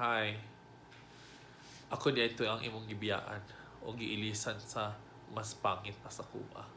Hi. Ako di ito ang imong gibiyaan o giilisan sa mas pangit na sa kuha.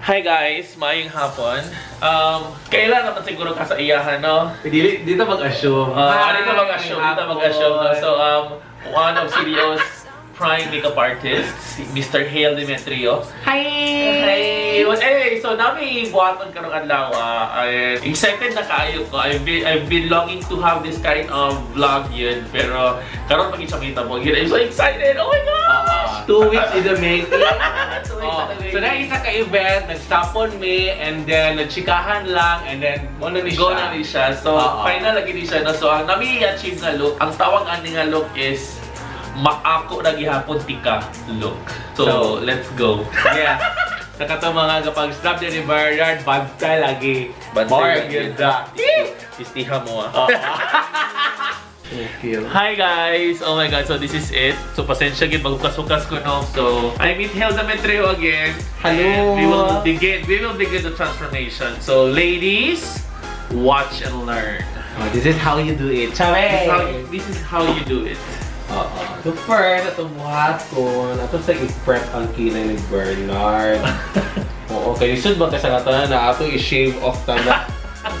Hi guys, maayong hapon. Kailan naman siguro ka sa iyahan, no? Dito mag-assume. Dito mag-assume, no? So, one of CDO's prime makeup artist, si Mr. Hale Demetrio. Hi! Hey! Hey! So, nami buhaton karong adlaw. Excited na kaayo ko. I've been longing to have this kind of vlog yun. Pero, karon pag isabita mo yun. I'm so excited! Oh my gosh! 2 weeks in the making. So, na isa ka-event, nag-stopon me, and then nagchikahan lang, and then Go na ni siya. So, final lagi ni siya. No? So, ang nami-achieve na look, ang tawag ani nga look is maako na gihapon tika look. So, let's go. Yeah. Saka ito mga kapag stop din ni Bernard, bantay lagi. More yun da. Istiha mo Okay. Hi guys! Oh my god, so this is it. So pasensya gid maghukas-hukas ko no. So I meet Hale Demetrio again. Hello! And we will begin the transformation. So ladies, watch and learn. This is how you do it. This is how you do it. So first, ito buhat ko. Ito sa i-prep ang kinay ni Bernard. Oo, kaya isod ba kasi nga na ato i-shave off tanda.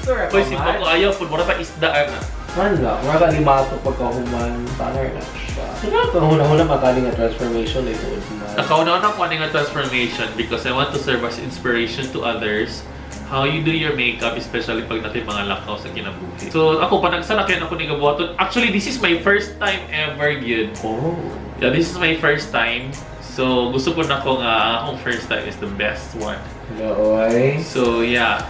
Pwede si Pako ayaw, pun mura pa isdaan na. Wala, mura ka limato pagkahuman. Tanner na siya. So na, huna-huna makaling nga transformation ito. Nakauna-una ko nga transformation because I want to serve as inspiration to others how you do your makeup, especially pag natin mga lakaw sa kinabuhi. So ako, panagsanakyan ako ni Gabuhaton. Actually, this is my first time ever yun. Oh. Yeah, this is my first time. So gusto ko na ko nga akong first time is the best one. Oy. So yeah.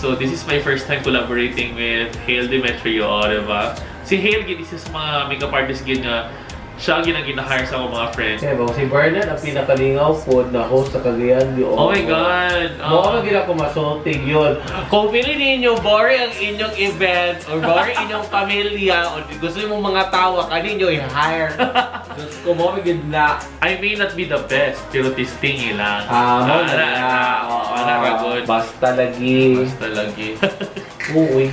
So this is my first time collaborating with Hale Demetrio, diba? Si Hale, isa sa mga makeup artist nga siya ang ginahire sa mga friends. Kaya ba, si Bernard ang pinakalingaw po na host sa Cagayan de Oro. Oh my God! Mukha gina ko masulting yun. Kung pili ninyo, boring ang inyong event or boring inyong pamilya o gusto mo mga tawa, kaninyo i-hire. Diyos ko mo, na. I may not be the best, pero testing lang. Basta lagi. Basta lagi. Uy.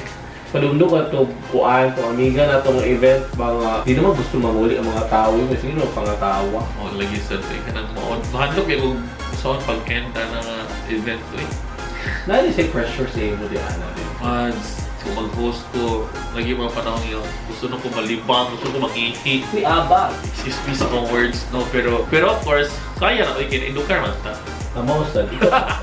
Palundok at ito, kuhaan ito, amiga na itong event, mga di naman gusto mamuli ang mga tao yun, kasi yun ang pangatawa. Oh, lagi sa ito, ka nang maon. Mahandok yung saan pagkenta ng event ko eh. Nani say pressure sa iyo, di ana din. Kung mag-host ko, lagi mga panahon yun, gusto na ko malibang, gusto ko mag-ihi. Si Aba. Excuse me sa mga words, no? Pero of course, kaya na, edukar man ta. Amosan.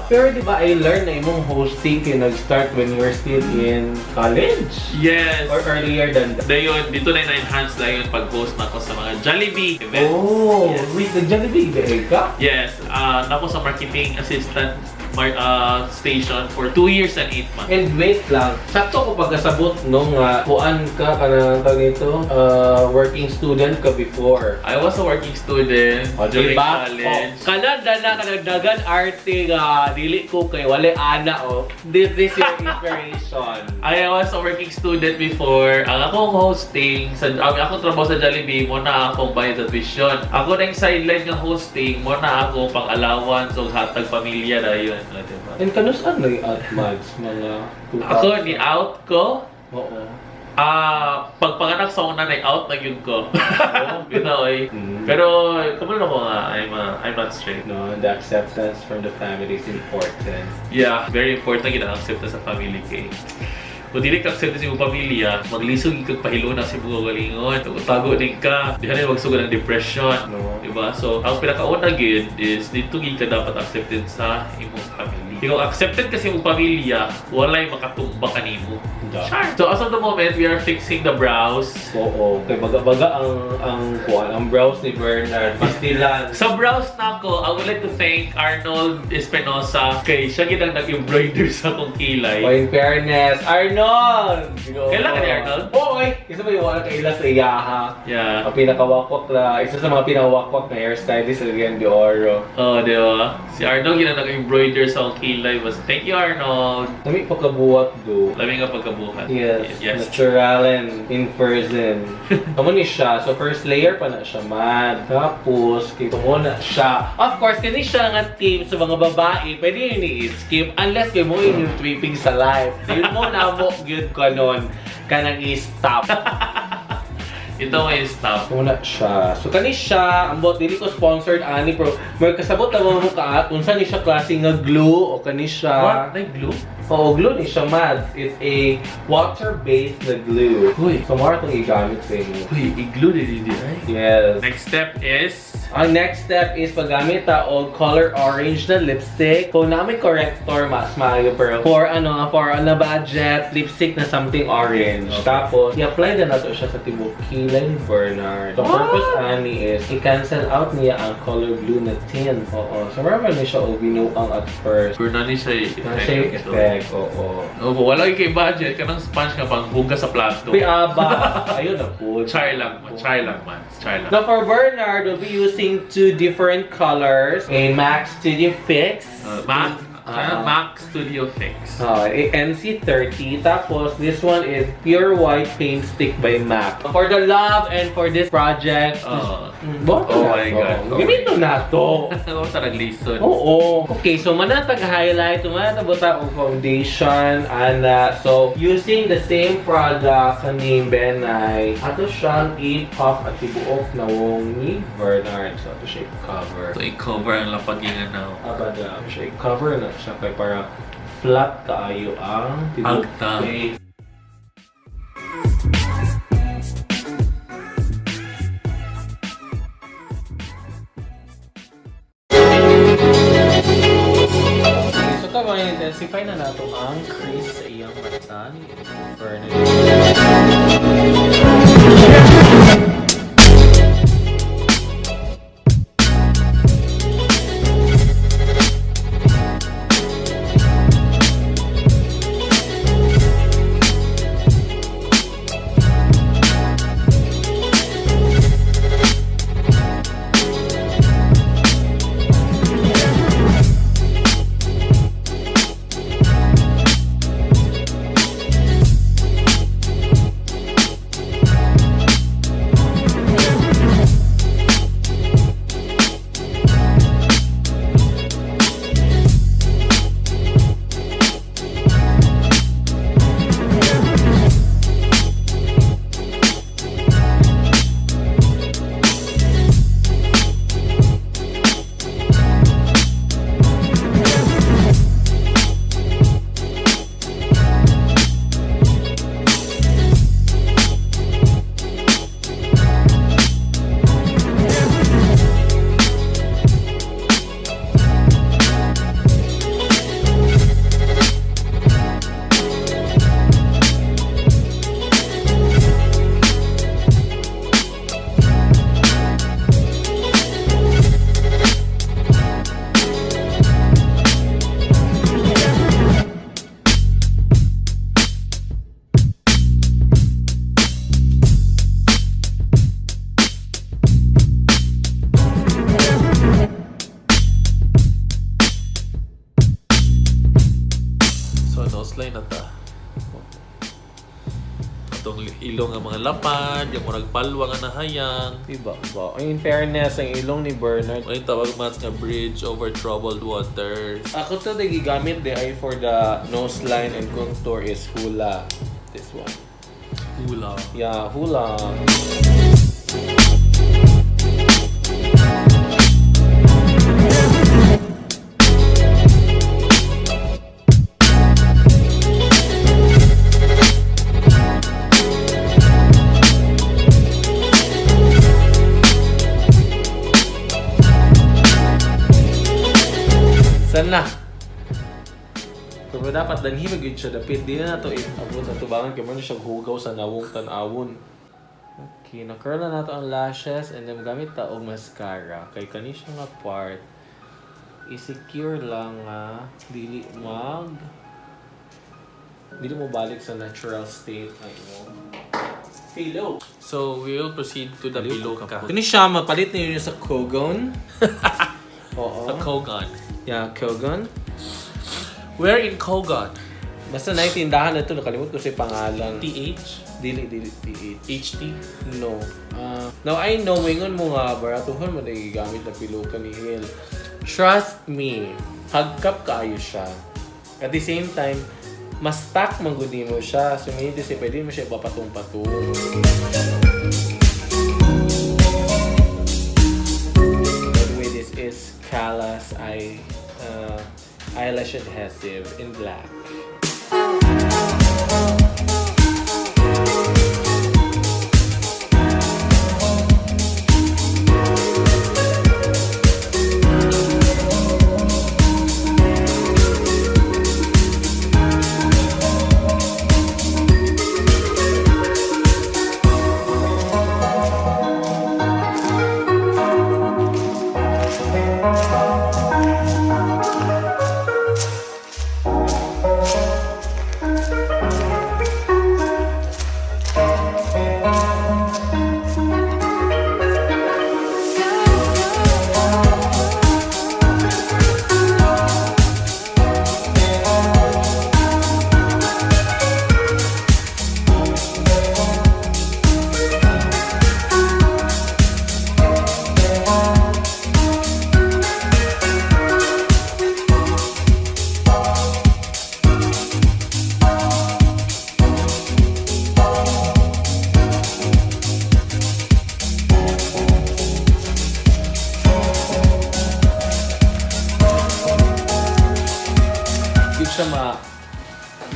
Pero di ba, I learned na imong hosting kayo nag-start when you were still in college? Yes! Or earlier than that? Dayon, dito na na-enhance na yun pag-host na ako sa mga Jollibee event. Oh! Yes. Wait, nag-Jollibee ba ka? Yes, nako sa marketing assistant station for 2 years and 8 months. And wait lang, sakto ko pagkasabot nung kuan ka kanang tawag nito, working student ka before. I was a working student during college. Kanada na kanagdagan arte nga dili ko kay wala ana This is your inspiration. I was a working student before. Ang akong hosting sa akong trabaho sa Jollibee mo na akong bayad sa tuition. Ako na yung sideline ng hosting mo na ako pang allowance o hatag pamilya na yun. Diba? And kanus-an na yung outmags mga 2000? Ako, ni-out ko. Oo. Pagpanganak sa una na-out na yun ko. Binoy. Pero, kumulo na ko nga, I'm not straight. No, the acceptance from the family is important. Yeah, very important yun ang acceptance sa family kay. Kung dili ka acceptance sa iyong pamilya, maglisog ikag pahilo na sa mga galingon. Tago din ka. Di ka magsugod ng depression. No. Diba? So, ang pinakauna gid is dito ka dapat acceptance sa imong family. Kung accepted kasi imong pamilya, walay makatumba kanimo. Sure. So, as of the moment, we are fixing the brows. Oo. Kaya baga-baga ang brows ni Bernard. Pastilan. Sa brows na ako, I would like to thank Arnold Espinosa. Kay siya gid ang nag-embroider sa akong kilay. In fairness, Arnold! Kailan ka ni Arnold? Oo, isa ba yung wala kaila sa iyaha? Yeah. Ang pinakawakwak na, isa sa mga pinakawakwak na hairstylist sa Cagayan de Oro. Oh, di ba? Si Arnold gina nag-embroider sa akong kilay. Thank you, Arnold. Lami pagkabuhat do. Lami nga pagkabuhat. kabuhat. Yes, natural and in person. Amo ni siya. So first layer pa na siya man. Tapos kito mo na siya. Of course, kani siya nga tip sa mga babae, pwede yun i-skip unless kayo mo yung tripping sa life. Yun mo na mo yun ko nun ka nang i-stop. Ito may stop. Muna siya. So kani siya, ambot dili ko sponsored ani pero may kasabot na mo ka unsa ni siya klase nga glue o kani siya. What? Like glue? Oo, glue ni siya, Mads. It's a water-based na glue. Uy. So, mara itong i-gamit sa inyo. Uy, i-glue din right? Yes. Next step is... Ang next step is paggamit ta og color orange na lipstick. So, namin corrector, mas maayo pero for a budget lipstick na something orange. Okay. Tapos, i-apply na nato siya sa tibok kilay ni Bernard. The purpose ani is i-cancel out niya ang color blue na tint. Oo. So, mara ni siya og binuang at first. Pero na siya Effect, oo. Kung wala kay budget, kanang sponge nga pang hugas sa plato. Aba! Ayun na po. Try lang man. Try lang. So for Bernard, we'll be using two different colors. A MAC Studio Fix. Mac Studio Fix. A NC30. Tapos, this one is Pure White Paint Stick by MAC. For the love and for this project, Oh my God. Gimito na to. Oo, tarag listen. Oo. Okay, so manatag highlight, manatag buta og foundation, and so using the same product ni Benay, ato siyang i-puff at ibuok na wong ni Bernard. So ato siya i-cover. So, i-cover ang lapagingan na. Abada, ato siya i-cover na siya kay para flat kaayo ang tibok. Agta. Okay. So ito mga intensify na nato ang crease sa iyang mata ni Bernard. Line na ta. Itong ilong ng mga lapad, yung mga nagpalwa nga nahayang. Diba ba? In fairness, ang ilong ni Bernard. Ay tawag mas nga bridge over troubled waters. Ako to na gigamit di ay for the nose line and contour is hula. This one. Hula. Yeah, hula. San na? Pero dapat danhi magid siya dapit. Di na nato abot sa tubangan kay mo na siya hugaw sa nawong tan-awon. Okay, na-curl na nato ang lashes and then gamit ta og mascara. Kay kani siya nga part i-secure lang nga dili mo balik sa natural state ay mo. Filo. So, we will proceed to the below kaput. Kani siya mapalit niyo sa Kogon. Oo. Sa Kogan. Yeah, Kogon. Where in Kogan? Basta naiintindahan na ito, nakalimut ko sa pangalan. TH? Dili, TH. HT? No. Now, I know, ingon mo nga, baratuhan mo na gamit na piluka ni Hale. Trust me, hagkap kaayo siya. At the same time, mas stack mangguni mo siya. So, may kasi pwede mo siya ipapatong-patong. By the way, this is Kala's eyelash adhesive in black.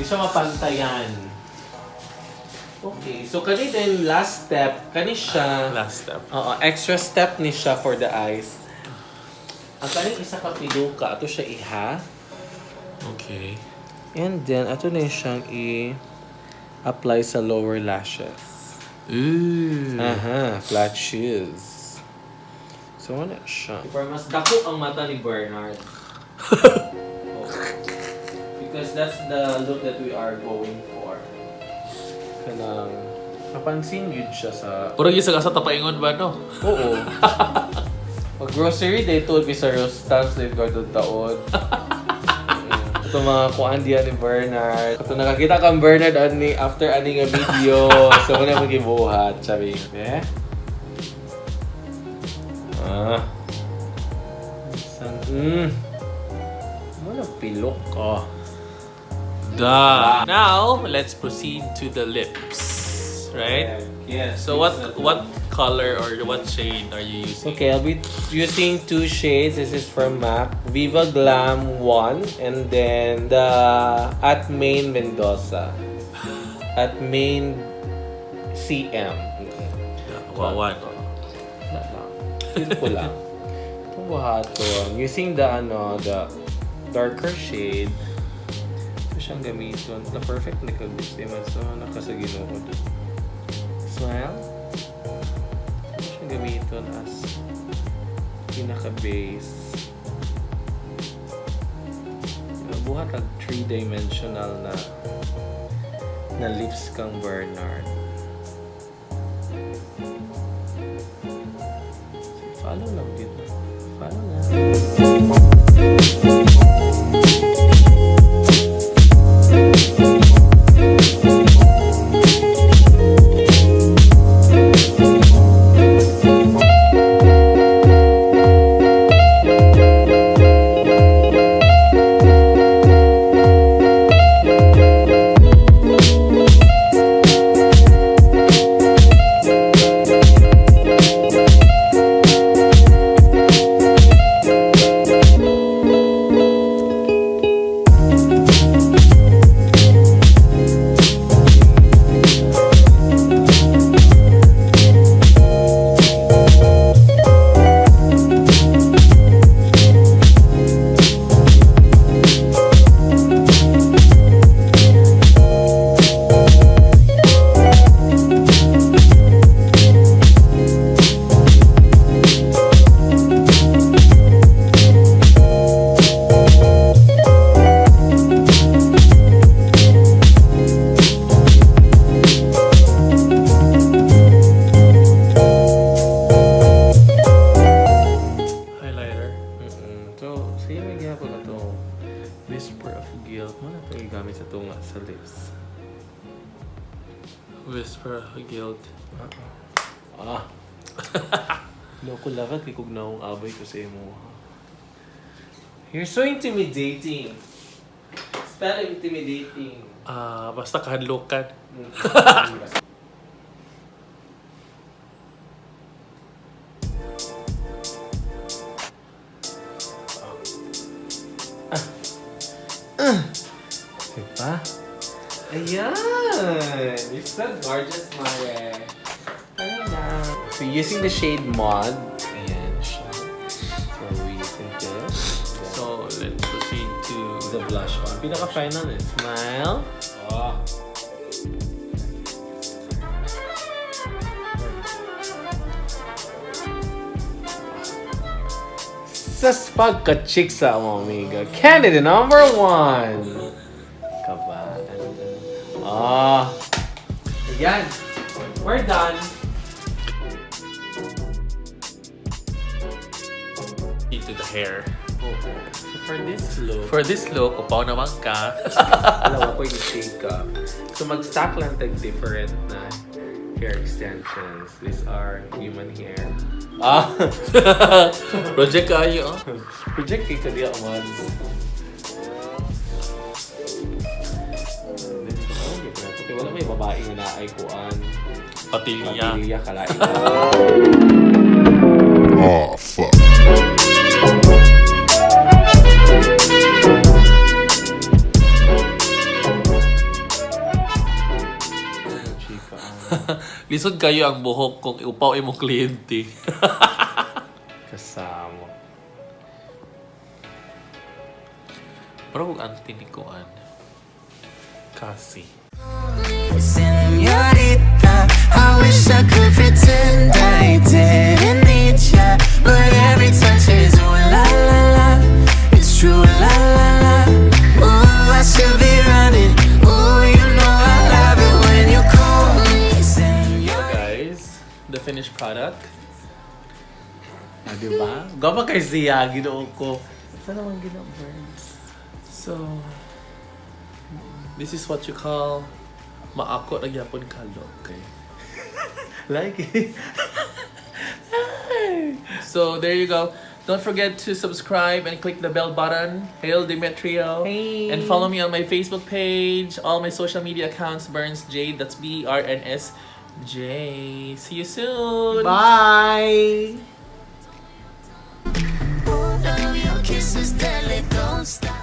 Di siya mapantayan. Okay, so kani din last step, kani siya. Last step. Extra step ni siya for the eyes. Ang kaning isa ka piluka, ato siya i-half. Okay. And then ato na siyang i-apply sa lower lashes. Ooh. Flat shoes. So ano siya? Para mas dako ang mata ni Bernard. Because that's the look that we are going for. Kanang napansin yun siya sa... Puro yung sa tapaingon ba, no? Oo. Pag grocery day, ito sa Rostans, lifeguard ng taon. Ito mga kuan diyan ni Bernard. Ito nakakita kang Bernard after aning nga video. So muna magibuhat, sabi. Eh? Ano pilok ka? Now, let's proceed to the lips, right? Yes. So what color or what shade are you using? Okay, I'll be using two shades. This is from MAC. Viva Glam 1 and then the at Main Mendoza. At Main CM. What? Wala lang. Feel ko lang. Ito buhaton. Using the darker shade. Siyang gamiton. Na perfect na kagusti man. So, nakasagino ko. Smile. So, siyang gamiton as pinaka-base. Buhat ang 3-dimensional na lips kang Bernard. So, follow lang dito. Follow lang. Whisper of guilt. Ano ito yung gamit sa tunga sa lips? Whisper of guilt. Loko lakat kay kung naong abay ko sa imo. You're so intimidating. Spell intimidating. Basta kahadlokan. Diba? Ayan! You're so gorgeous, Mare. So, using the shade Mod. Ayan siya. So, we're using this. So, let's proceed to The blush on. Pinaka-final is smile. Oh. Sas pagka-chick sa amiga. Candidate number 1. Kabaan. Ayan. We're done. into the hair. So for this look, For this look, upaw naman ka. alam ko yung shake up. So mag-stack lang tag different na hair extensions. These are human hair. Project kayo. Project kay Kadia Omads. Okay, wala may babae na naaykuan. Patilya. Patilya, kalain. Oh, fuck. Lisod kayo ang buhok kung upaw imong kliyente. Kasama. Pero kung antinikuan. Kasi. Señorita, I wish I could pretend I didn't need ya, but every touch is ooh la la la. It's true la la la. Ooh, I should be running. Ooh, you know I love it when you call me señor. Guys, the finished product. Diba? Gapa kay siya, ginoo ko. Saan naman ginoo burns? So, this is what you call maako na gyapon kalo. Okay. Like it. So there you go. Don't forget to subscribe and click the bell button. Hale Demetrio. Hey. And follow me on my Facebook page, all my social media accounts, Burns J. That's BRNSJ. See you soon. Bye! All of your kisses, deadly, don't stop.